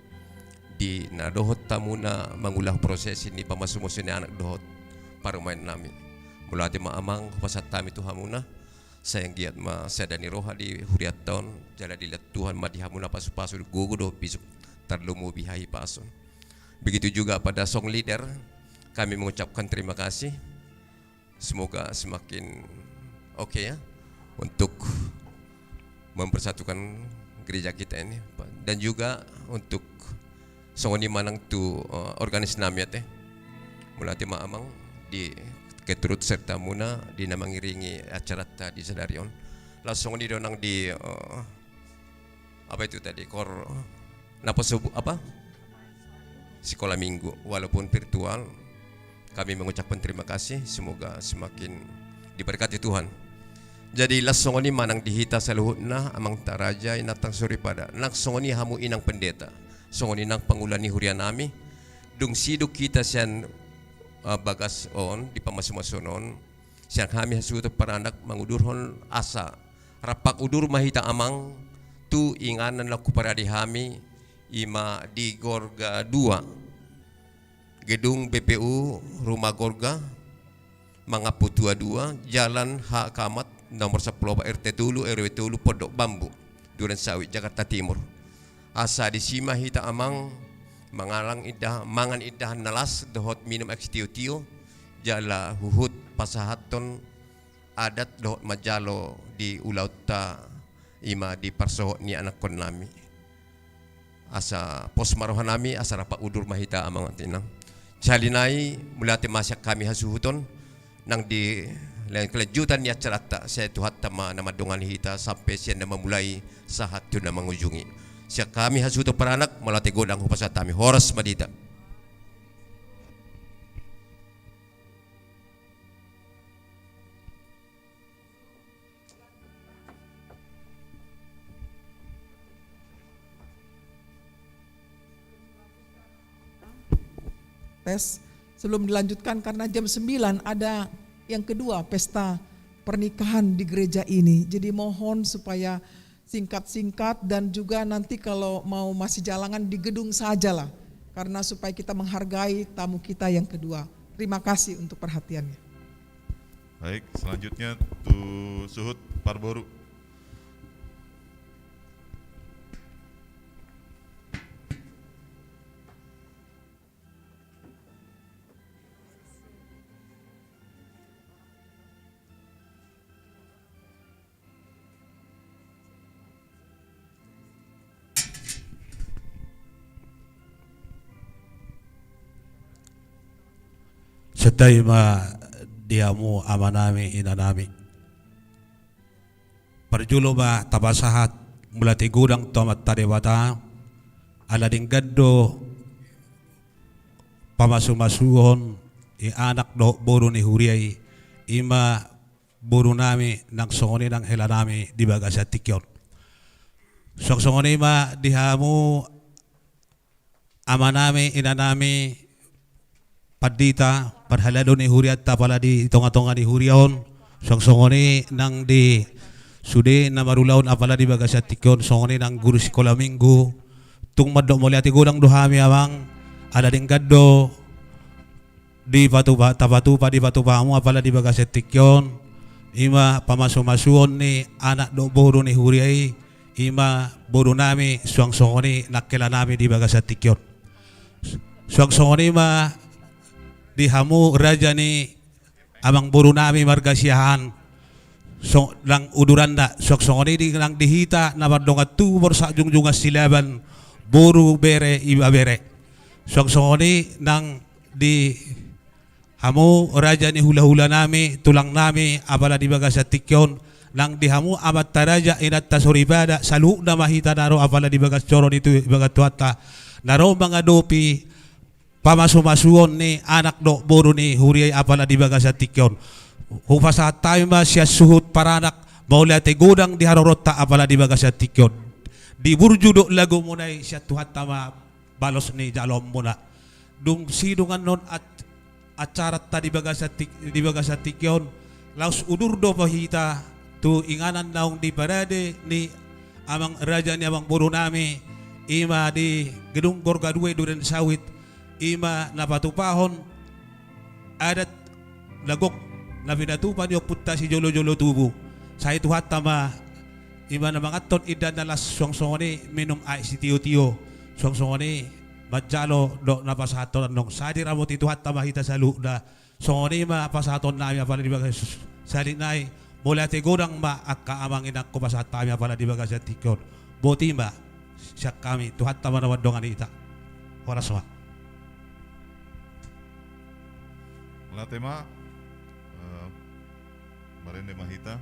di na dohot hamuna mangulahon prosesi ni pamasumasuon ni anak dohot parumaennami. Mauliate ma amang hupasahat hami tu hamuna, sai anggiat ma sada ni roha di hurianta on, jala dilehon Tuhan ma di hamuna pasupasu gogo dohot bisuk, tarlumobi hahipason. Begitu juga pada song leader, kami mengucapkan terima kasih. Semoga semakin oke ya, untuk mempersatukan gereja kita ini, dan juga untuk songon i ma nang tu, eh, organisnami ate. Mauliate ma amang di keturut sertamuna di na mangiringi acaranta di sadari on. Laos songon i do nang di, eh, apa itu tadi, kor, napa subuh, apa? Sekolah minggu, walaupun virtual, kami mengucapkan terima kasih, semoga semakin diberkati Tuhan. Jadi laos songon i ma nang di hita saluhutna, amanta raja, inanta soripada, nang songon i hamu inang pendeta, songon i nang pangula ni hurianami, Dung sidung hita sian, eh, bagas on, di pamasumasuon on, sian hami hasuhuton paranak mangudurhon asa rap udur ma hita amang tu inganan na huparade hami, i ma di Gorga dua, gedung B P U Rumah Gorga, Mangampu Tua dua, Jalan H. Kamat, nomor sampulu opat, R T tolu, R W tolu, Pondok Bambu, Duren Sawit, Jakarta Timur. Asa disi ma hita amang mangalang indah, mangan indahan na las dohot minum aek sitiotio, jala huhut pasahathon adat dohot manjalo di ulaonta, i ma di parsohot ni anakkonnami. Asa pos ma rohanami, asa rap udur ma hita amang dohot inang. Sahali nai, mauliate ma sian hami hasuhuton, nang di lan-, kelanjutan ni acaranta, sai Tuhanta ma na mandongani hita sampe sian na mamulai sahat tu na mangujungi. Sian hami hasuhuton paranak, mauliate godang hupasahat hami, horas ma di hita. Tes, sebelum dilanjutkan, karena jam sembilan ada yang kedua, pesta pernikahan di gereja ini. Jadi mohon supaya singkat-singkat, dan juga nanti kalau mau masih jalangan di gedung sajalah, karena supaya kita menghargai tamu kita yang kedua. Terima kasih untuk perhatiannya. Baik, selanjutnya tu suhut parboru. Santabi ma di hamu amanami, inanami. Parjolo ma tapasahat mauliate godang tu Amanta Debata, ala denggan do pamasumasuon ni anak dohot boru ni huria i, i ma borunami nang songon i nang helanami di bagasan tingki on. Suang songon i ma di hamu amanami, inanami, pandita, parhalado ni hurianta apala di tongatonga ni huria on, suang songon i nang di sude na marulaon apala di bagasan tingki on, songon i nang guru sikola minggu. Tung mandok mauliate godang do hami amang, ala denggan do dipatupa, tapatupa, dipatupa hamu apala di bagasan tingki on, i ma pamasumasuon ni anak dohot boru ni huria i, i ma borunami, suang songon i nang helanami di bagasan tingki on. Suang songon i ma di hamu raja ni amang borunami marga Siahaan, so, nang uduranna, suang songon i di, nang di hita na mardongan tubu, borsak jungjungan silaban, boru, bere, ibebere. Suang songon i nang di hamu raja ni hulahulanami, tulangnami, apala di bagasan tingki on, nang di hamu amanta raja, inanta soripada, saluhutna ma hita na ro apala di bagas joro ni tu-, bagas Tuhanta, na ro mangadopi pamasumasuon ni anak dohot boru ni huria i apala di bagasan tingki on. Hupasahat hami ma sian suhut paranak mauliate godang di haroronta apala di bagasan tingki on. Di burju dohot lagumuna i sian Tuhanta ma balos ni jaloonmuna. Dung sidung annon at-, acaranta di bagasan ting-, di bagasan tingki on, laos udur do hita tu inganan naung diparade ni amang raja ni amang borunami, i ma di gedung Gorga dua i Duren Sawit, i ma na patupahon adat na gok na pinatupa ni ompunta sijolojolo tubu. Sai Tuhanta ma i ma na manganhon indahan na las, suang songon i minum aek sitiotio, suang songon i manjalo dohot na pasahathon annon. Sai diramoti Tuhanta ma hita saluhutna. Songon i ma pasahatonnami apala di bagasan, sahali nai, mauliate godang ma angka amang inang hupasahat hami apala di bagasan tingki on. Boti ma sian hami, Tuhanta ma na mandongani hita. Horas ma. Mauliate ma, eh, marende ma hita.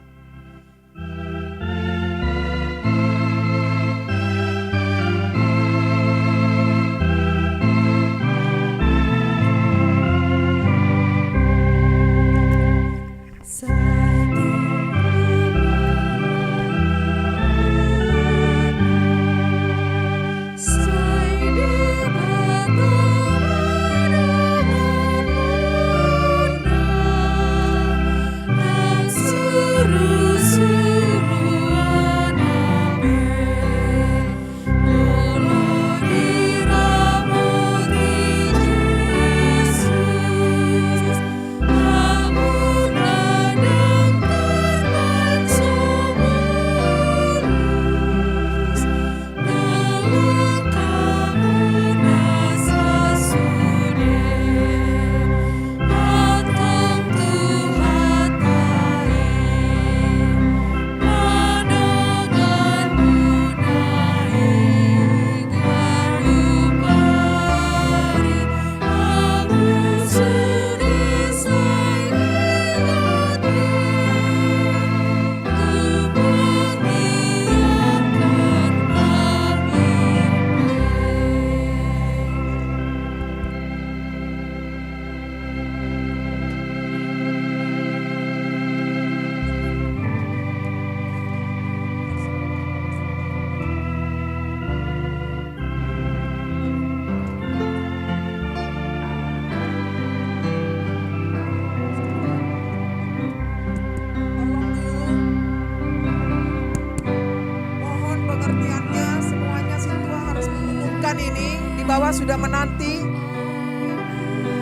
Bahwa sudah menanti.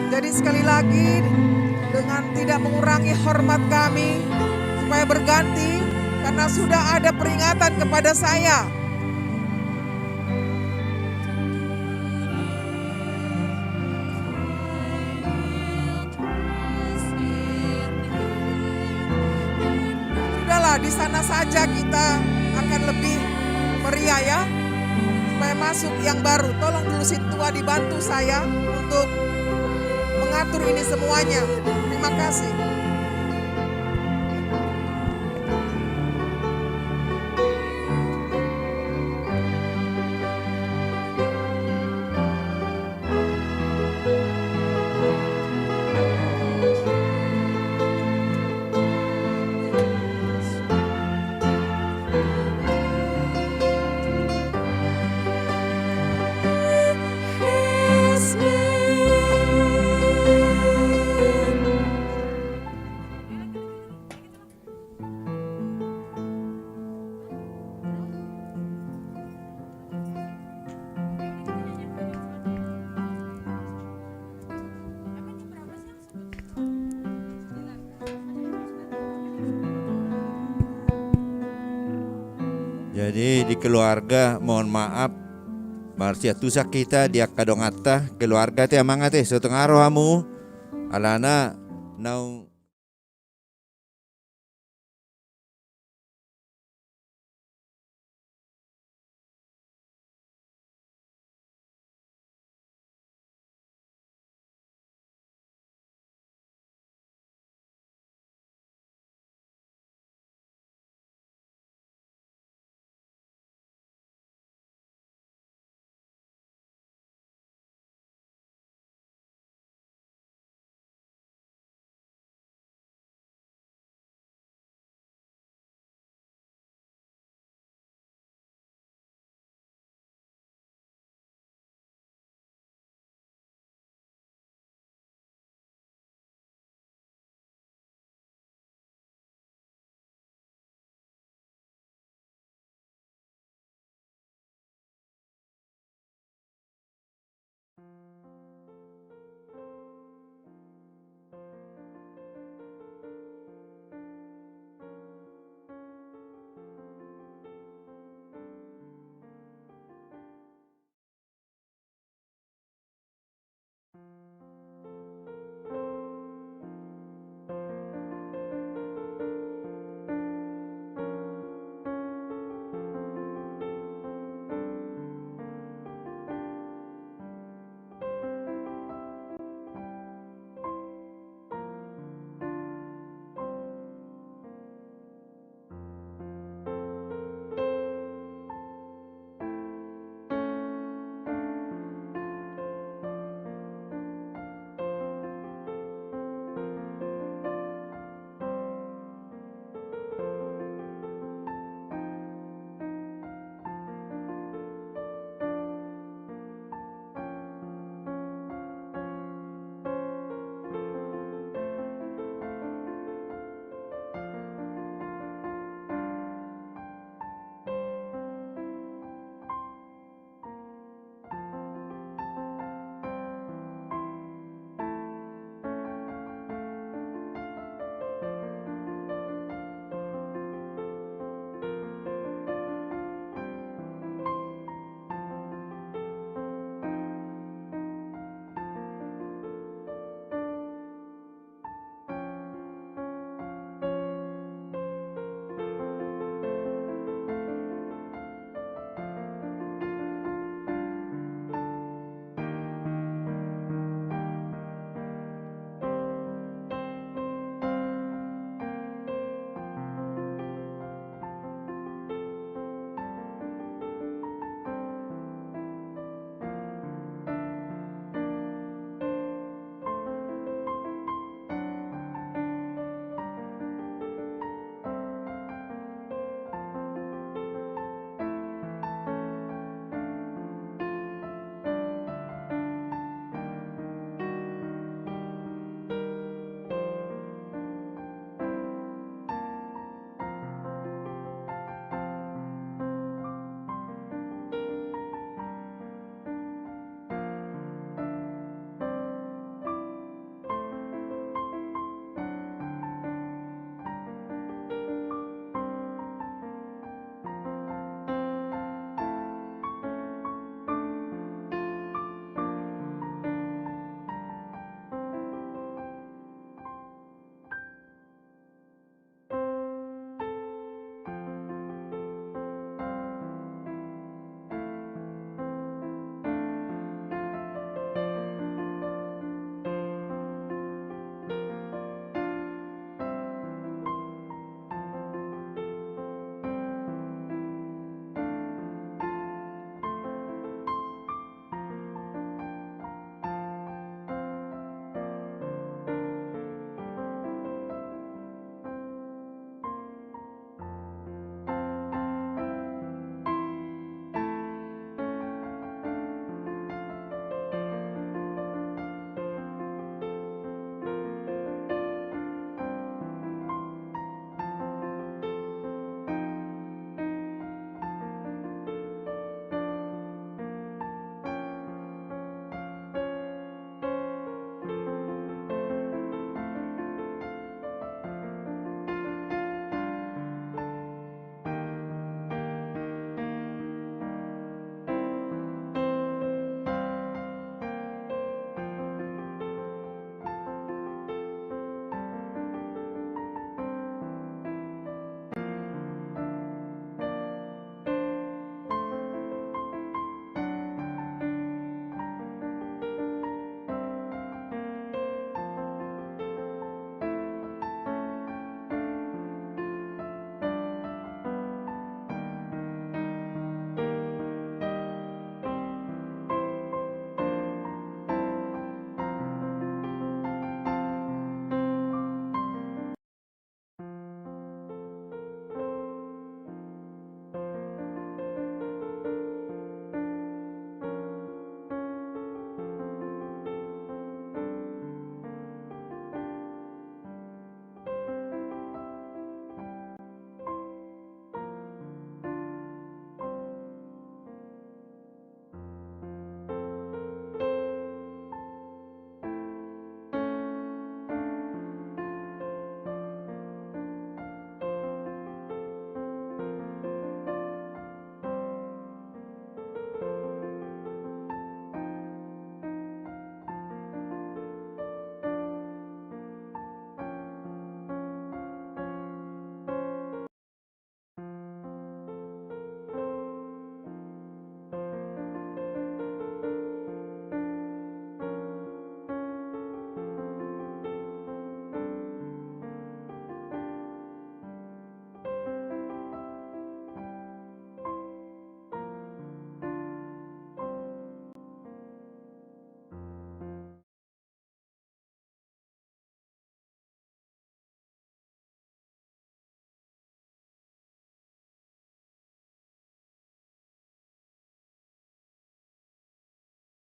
Jadi sekali lagi, dengan tidak mengurangi hormat kami, supaya berganti, karena sudah ada peringatan kepada saya. Sudahlah, di sana saja kita akan lebih meriah ya, supaya masuk yang baru. Tolong dulu sintua dibantu saya untuk mengatur ini semuanya. Terima kasih. Jadi di keluarga, mohon maaf, marsiantusan hita di angka donganta, keluarga ate, amang ate, so tung ro hamu, alana naung